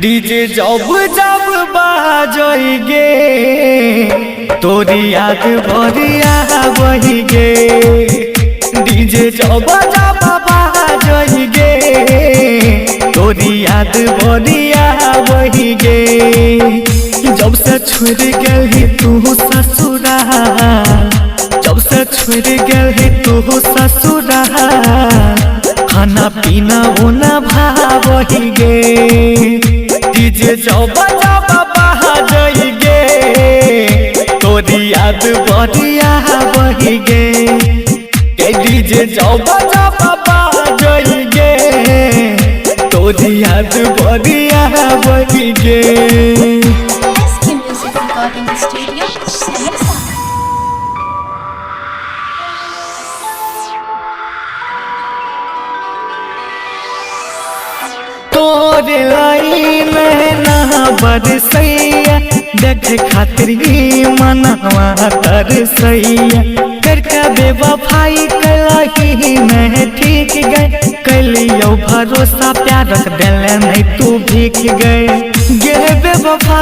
DJ जब जब बाजई गे तोरी याद बरिया बही गे। डीजे जब जब बाजई गे तोरी याद बरिया बही गे। जब से छोड़ गेलही तू ससुरा, जब से छोड़ गेलही तू ससुरा, खाना पीना ओना भावही गे। डीजे जब जब बाजई गे तोरी याद बरिया बही गे। डीजे जब जब बाजई गे तोरी याद बरिया बही गे। SK Music Recording Studio, Saharsa. तोरे लाई नैना बरसैया देखे खातिर ही मनवा तरसैया। करके बेवफाई कलही नहीं ठीक गए, कैलियो भरोसा प्यारक देले नहीं तू भीख गए। गे बेवफा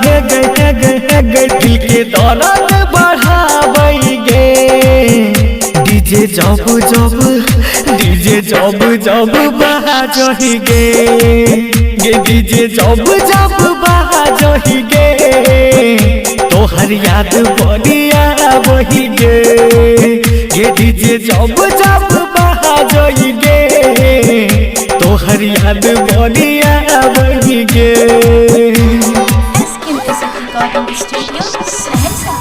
हे गए हे गए हे गए दिल के दर्द बढ़ाबै गे। डीजे जब जब डीजे जब जब बाजही गे, गे डीजे जब जब बाजही गे तोहर याद बरिया बही गे। गे डीजे जब जब बाजही गे तोहर याद बरिया बही गे। SK Music Recording Studio, Saharsa.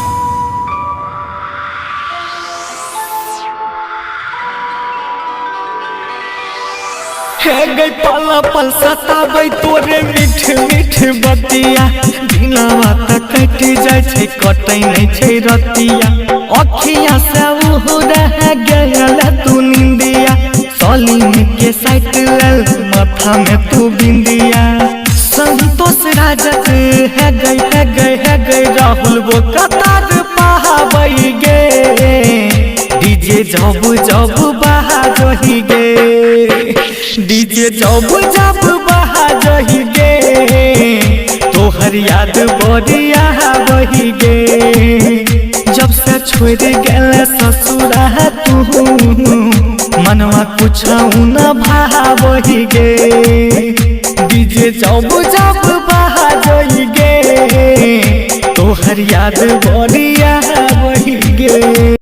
हे गई पल पल सताबै तोरे मीठ मीठ बतिया, दिनवा त कटि जाइ छै कटै नहि छै रतिया। अखिया से उहु रह गेल तू निंदिया, सलीम के साइट लेल माथा में तू बिंदिया। संतोष राजक हे गई हे गई हे गई राहुल वो कतार पहाबै गे। डीजे जब जब बाजही गे, डीजे जब जब बाजही गे तोहर याद बरिया बही गे। जब से छोड़ गेल ससुरा तू मनवा कुछ न भावही गे। डीजे जब जब बाजही गे तोहर याद बरिया